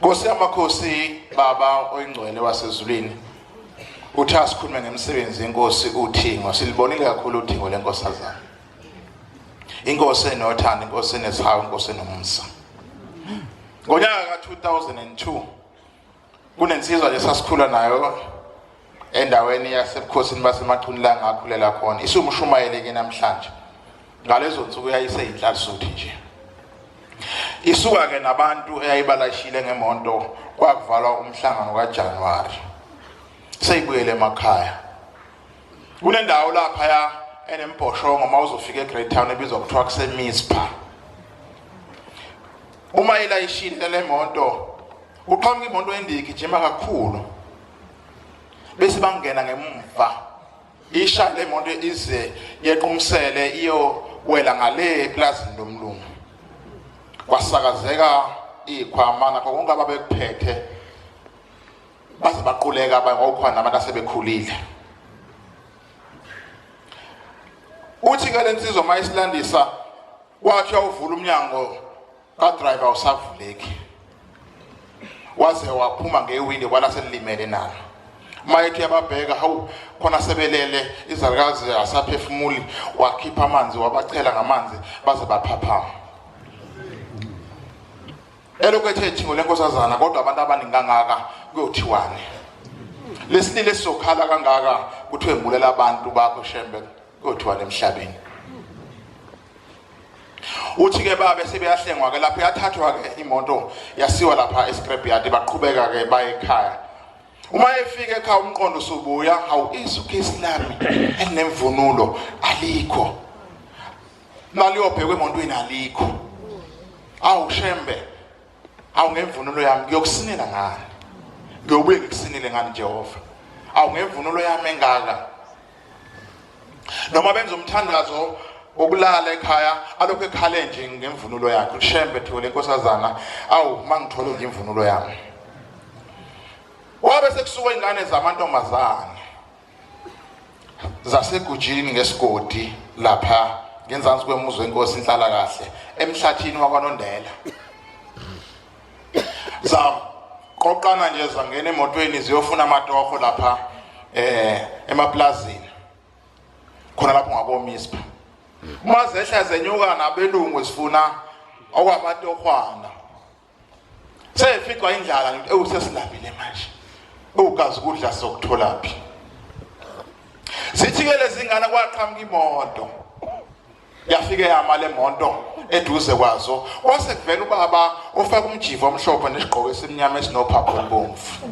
Nkosi yamakhosi, Baba oyingcwele wasezulwini, uthi asikhulume ngemisebenzi yenkosi uThingo. Silibonile kakhulu uThingo lenkosazana, inkosi enothando, inkosi enesihawu, inkosi enomsa. Ngonyaka ka-2002 kunensizwa lesasikhula nayo endaweni yasebukhosini baseMachunu la ngakhulela khona, isiwumshumayeli ke namhlanje. Ngalezo nsuku yayiseyinhlalisuthi nje, isuka ke nabantu eyayibalashile ngemonto, kwakuvalwa umhlangano kaJanuary, seyibuyele emakhaya. Kunendawo lapha ya enembhoshongo uma uzofika eGreat Town ebizwa kuthiwa kuseMispa. Uma ilayishile le moto, kuqhamuka imoto endiki ijima kakhulu, bese bangena ngemumva, isha le moto ize yequmsele iyowela ngale eplazini lomlungu. Kwasakazeka ikhwama nakho konke ababekuphethe, baze baquleka abanye, kwakukhona nabantu asebekhulile. Uthi ke lensizwa mayisilandisa, wathi uyawuvula umnyango kadriver usavuleki, waze waphuma ngewindi kwala selimele nalo. Mayethi yababheka, hawu, khona sebelele, izalukazi asaphefumuli. Wakhipha amanzi, wabachela ngamanzi baze baphaphama. Elokhu ethe thingo lenkosazana, kodwa abantu abaningi kangaka kuyothiwani? Lesilile esizokhala kangaka kuthiwe ngibulela abantu bakho Shembe, kuyothiwani emhlabeni? Uthi ke babe sebeyahlengwa ke lapho, yathathwa ke imoto yasiwa lapha escrap yard, baqhubeka ke baye ekhaya. Uma efika ekhaya umqondo usubuya, hawu, isuitcase lami elinemvunulo alikho, naliyobhekwa emontweni alikho. Awu Shembe, awu ngemvunulo yami ngiyokusinela ngani, ngiyobuye ngikusinele ngani Jehova, awu ngemvunulo yami engaka. Noma benza umthandazo wokulala ekhaya, alokhu ekhale nje ngemvunulo yakhe, uShembe thole inkosazana, awu mangithole nje imvunulo yami. Wabe sekusuka ingane zamantombazane zasegujini ngesigodi lapha ngenzansi kwemuzi wenkosi inhlala kahle emhlathini wakwaNondela, zaqoqana nje zangena emotweni ziyofuna amatoho lapha emaplazini khona lapho ngakomispa. Uma zehla zenyuka nabelungu zifuna okwamatohwana, seyificwa indlala ngithi ewu sesilambile manje, ugazi ukudla sokutholaphi? Zithi ke lezi ngane kwaqhamuka imoto, yafike yama le moto eduze kwazo, kwase kuvela ubaba ofaka umjivo omhlophe nesigqoko esimnyama esinophapho olubomvu.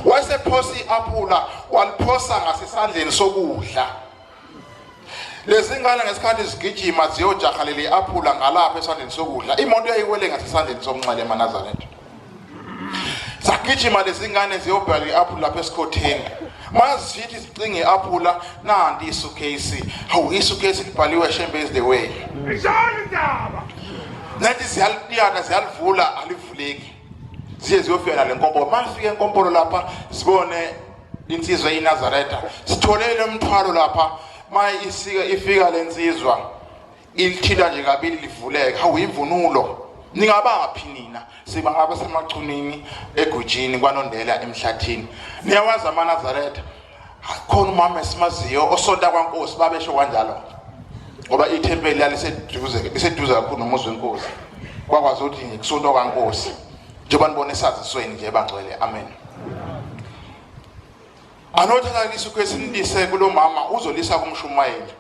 Wayesephosa i-aphula, waliphosa ngasesandleni sokudla. Lezi ngane ngesikhathi zigijima ziyojaha leli aphula ngalapha esandleni sokudla, imoto yayiwele ngasesandleni somnxele emaNazaretha. Zagijima lezi ngane ziyobheka i-aphula lapha esikhotheni. Mazithi zicinga i-aphula, nanti isuitcase. Hawu, isuitcase libhaliwe Shembe is the way. Ishona indaba. Nathi ziyaliyana, ziyalivula, alivuleki. Ziye ziyofika nale nkompolo. Malifika enkompolo lapha sibone insizwa eyiNazaretha, sitholele umthwalo lapha. Maye isika ifika lensizwa, ilithinta nje kabili livuleke. Hawu, imvunulo! Ningabaphi nina? Siba ngabasemachunini egujini kwaNondela emhlathini. Niyawazi amaNazaretha? Khona umama esimaziyo osonta kwaNkosi, babesho kanjalo ngoba ithempeli laliseduze, liseduze kakhulu nomuzi wenkosi, kwakwazi ukuthi nje kusontwa kwaNkosi njengoba nibona esazisweni nje bangcwele. Amen. Anothatha isuitcase nilise kulo mama, uzolisa kumshumayeli.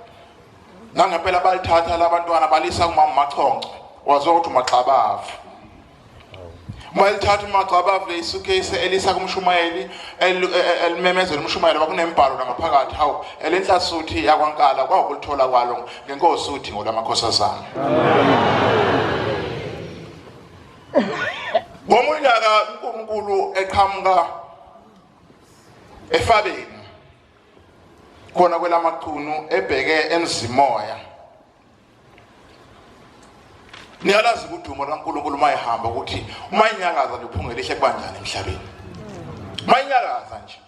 Nangempela balithatha labantwana balisa kumama Machonco, waziwa ukuthi uMaxabavu. Uma elithatha uMaxabavu le isuitcase elisa kumshumayeli, elimemezela umshumayeli, kwakunembhalo la ngaphakathi. Hawu, elenhlasuthi yakwaNkala kwakulithola kwalo ngenkosi uthi ngolamakhosazana. Ngomunyaka uNkulunkulu eqhamuka efabeni khona kwelamachunu ebheke eMzimoya. Niyalazi udumo lwaNkulunkulu uma ehamba, ukuthi uma inyakaza nje uphunga elihle kubanjani emhlabeni. Uma inyakaza nje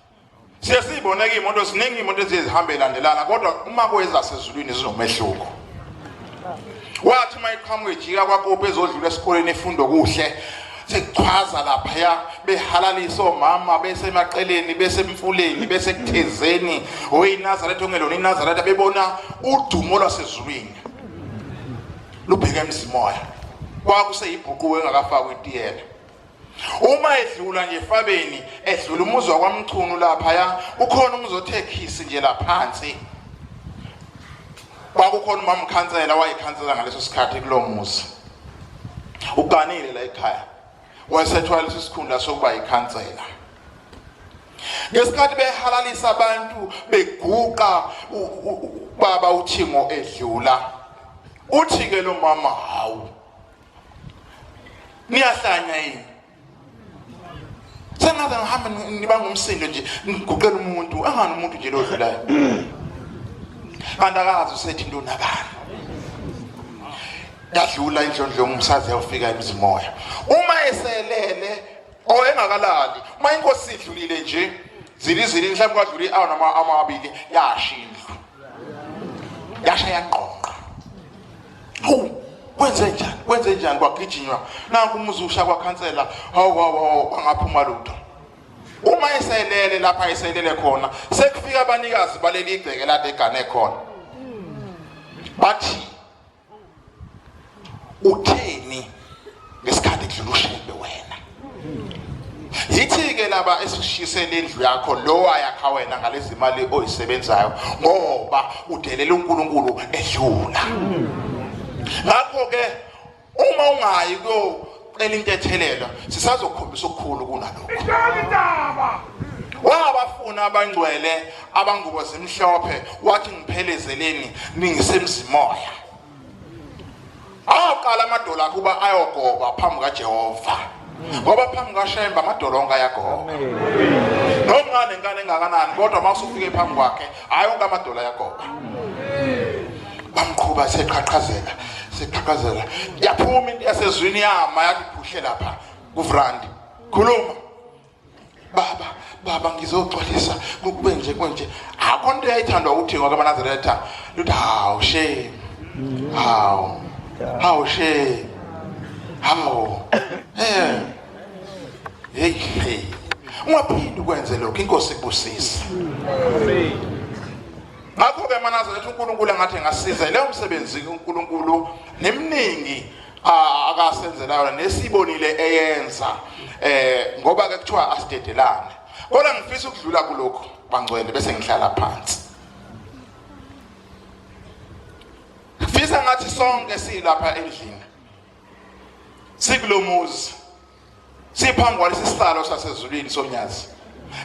siye siyibone ke imoto, ziningi imoto eziye zihambe elandelana, kodwa uma kwezasezulwini zinomehluko. Wathi uma iqhamuka ejika kwakopi ezodlula esikoleni efundo kuhle, Sekuchwaza laphaya behalalisa omama besemaqeleni besemfuleni besekuthezeni oyiNazaretha ongelona iNazaretha bebona udumo lwasezulwini lubheke emzimoya kwakuseyibhuquwe engakafakwa itiyela uma edlula nje efabeni edlula umuzi wakwamchunu laphaya ukhona umuzi othe khisi nje laphansi kwakukhona umamkhansela wayekhansela ngaleso sikhathi kulo muzi uganile la ekhaya wayesethwala lesi sikhundla sokuba yikhansela ngesikhathi behalalisa abantu beguqa ubaba uthingo edlula uthi ke lo mama hawu niyahlanya yini sengaze ngihambe nibanga umsindo nje ngiguqela umuntu angani umuntu nje lodlulayo kanti akazi usethi into nabani yadlula indlondlo umsazi yawufika emzimoya uma eselele o engakalali uma inkosi idlulile nje zilizili mhlawumbe kwadlula i-hour noma amabili yasha indlu yasha yangqongqa Hawu, kwenze njani? Kwenze njani kwagijinywa? Nanku umuzi usha kwakhansela. Hawu hawu hawu kwangaphuma lutho. Uma eselele lapha eselele khona, sekufika abanikazi baleli igceke lade egane khona. Bathi utheni ngesikhathi kudlula ushembe wena yithi-ke laba esishisele indlu yakho lo ayakha wena ngalezi mali oyisebenzayo ngoba udelela uNkulunkulu edlula ngakho-ke uma ungayi kuyocela intethelelo sisazokhombisa okukhulu kunalokho wabafuna abangcwele abangubo zimhlophe wathi ngiphelezeleni ningisemzimoya Aqala amadolo akhe uba ayogoba phambi kaJehova. Ngoba phambi kaShembe amadolo onke ayagoba. Noma nenkani engakanani kodwa uma usufike phambi kwakhe hayi onke amadolo ayagoba. Bamqhuba seqhaqhazela, seqhaqhazela. Yaphuma into yasezwini yama yathi phuhle lapha kuvrandi. Khuluma. Baba, baba ngizoxolisa kube nje konje. Akho into eyayithandwa ukuthi ngoba amaNazaretha luthi hawu shame. Hawu. Hawu shame. Hawu. Eh. Hey hey. Ungaphindi ukwenze lokho inkosi ikubusise. Ngakho ke maNazaretha uNkulunkulu engathi engasiza leyo msebenzi uNkulunkulu neminingi akasenzela yona nesibonile eyenza eh ngoba ke kuthiwa asidedelane kodwa ngifisa ukudlula kulokhu bangcwele bese ngihlala phansi fisa ngathi sonke silapha endlini sikulomuzi siphambi kwalesi sihlalo sasezulwini sonyazi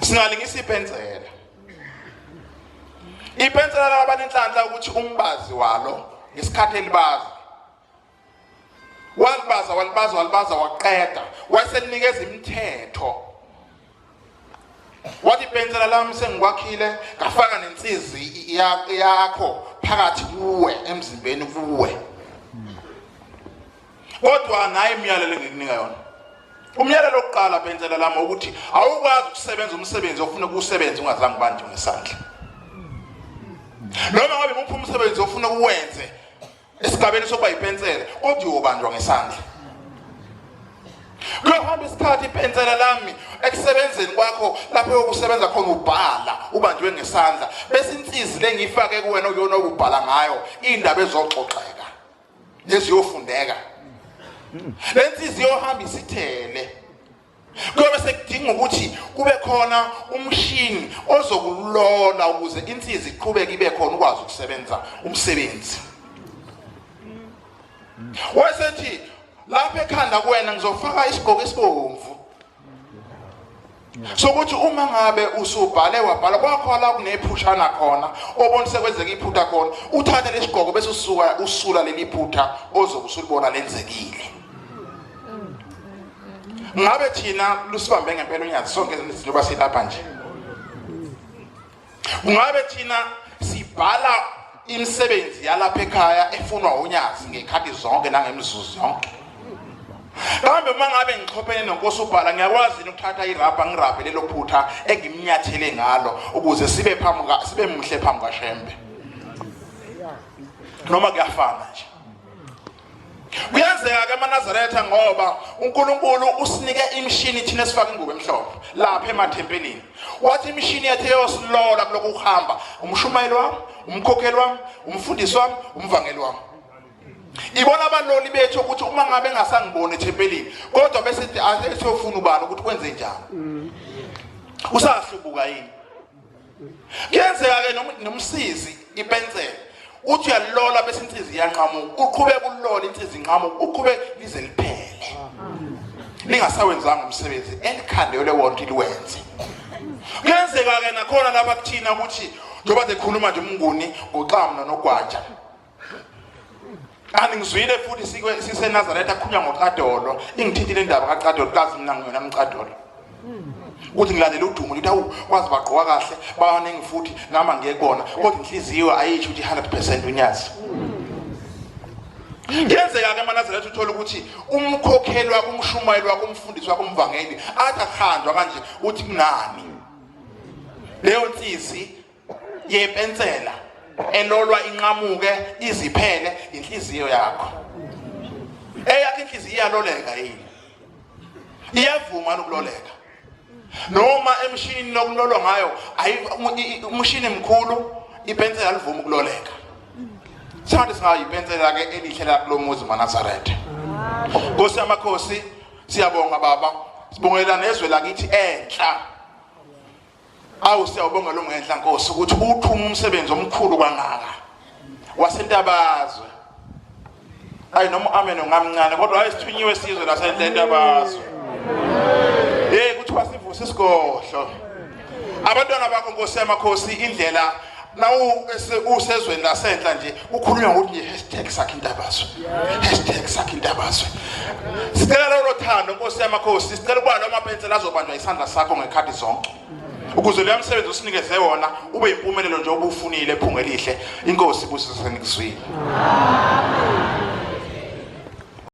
singalingisa ipensela ipensela labanenhlanhla ukuthi umbazi walo ngesikhathi elibaza walibaza walibaza walibaza waqeda wayeselinikeza imithetho wathi ipensela lami sengikwakhile ngafaka nensizi yakho phakathi kuwe emzimbeni kuwe kodwa naye imiyalelo engikunika yona umyalelo wokuqala pensela lami ukuthi awukwazi ukusebenza umsebenzi ofuna ukuwusebenza ungazange ubanjwe ngesandla noma ngabe imuphi umsebenzi ofuna ukuwenze esigabeni sokuba yipensela kodwa uyobanjwa ngesandla kuyohamba isikhathi ipensela lami ekusebenzeni kwakho lapho yokusebenza khona ubhala ubanjwe ngesandla bese insizi lengiyifake kuwena okuyona okubhala ngayo indaba ezoxoxeka neziyofundeka le nsizi yohamba isithele Kuyobe sekudinga ukuthi kube khona umshini ozokulola ukuze insizi iqhubeke ibe khona ukwazi ukusebenza umsebenzi. Wayesethi lapha ekhanda kuwena ngizofaka isigqoko esibomvu. Sokuthi uma ngabe usubhale wabhala kwakho la kunephushana khona obona sekwenzeka iphutha khona uthathe lesigqoko bese usuka usula leli phutha ozobe usulibona lenzekile. Ngabe thina lusibambe ngempela unyazi sonke njengoba silapha nje. Kungabe thina sibhala imisebenzi yalapha ekhaya efunwa unyazi ngekhathi zonke nangemizuzu yonke. Kambe uma ngabe ngixhophene nenkosi ubhala ngiyakwazi ukuthatha irabha ngirabhe lelo phutha engimnyathele ngalo ukuze sibe phambi sibe muhle phambi kaShembe. Noma kuyafana nje. Kuyenzeka ke amaNazaretha ngoba uNkulunkulu usinike imishini thina esifaka ingubo emhlophe lapha emathempelini. Wathi imishini yethu eyosilola kulokhu kuhamba umshumayeli wami, umkhokheli wami, umfundisi wami, umvangeli wami. Ibona abaloli bethu ukuthi uma ngabe engasangiboni ethempelini kodwa bese esiyofuna ubani ukuthi kwenze njani. Usahlubuka yini? Kuyenzeka ke nomsizi ipensela uthi uyalilola bese insizi iyanqamuka uqhubeka ulilola insizi inqamuka uqhube lize liphele lingasawenzanga umsebenzi elikhandelwe wonke liwenze. Kuyenzeka ke nakhona lapha kuthina ukuthi njengoba dekhuluma nje umnguni ngoxamu nogwaja Kanti ngizwile futhi sikwe siseNazaretha khunywa ngoCadolo ingithintile indaba kaCadolo kazi mina ngiyona mcadolo ukuthi ngilandela udumo ngithi awu kwazi bagqoka kahle baningi futhi nami ngiye kubona kodwa inhliziyo ayisho ukuthi 100% unyazi. Kuyenzeka ke amaNazaretha uthola ukuthi umkhokheli wakho umshumayeli wakho umfundisi wakho umvangeli athi akuhanjwa kanje uthi kunani leyo nsizi yepensela elolwa inqamuke iziphele inhliziyo yakho eyakho inhliziyo iyaloleka yini iyavuma ukuloleka noma emshinini lokulolwa ngayo umshini mkhulu ipensela livuma ukuloleka sengathi singayo ipensela ke elihle la kulomuzi maNazaretha. Nkosi yamakhosi siyabonga baba sibongela nezwe lakithi enhla. Awu siyawubonga lo ngenhla Nkosi ukuthi uthuma umsebenzi omkhulu kangaka wasentabazwe. Ayi noma amen ungamncane kodwa hayi sithunyiwe sizwe lasentabazwe. Hey kuthiwa sivuse isigodlo. Abantwana bakho Nkosi yamakhosi indlela nawu usezweni lasenhla nje kukhulunywa ngokuthi nje hashtag sakhe intabazwe hashtag sakhe intabazwe. Sicela lolo thando Nkosi yamakhosi sicela ukuba lo mapensela azobanjwa isandla sakho ngekhathi zonke ukuze leya msebenzi usinikeze wona ube impumelelo nje obufunile phunga elihle. Inkosi ibusise senikuzwile. Amen.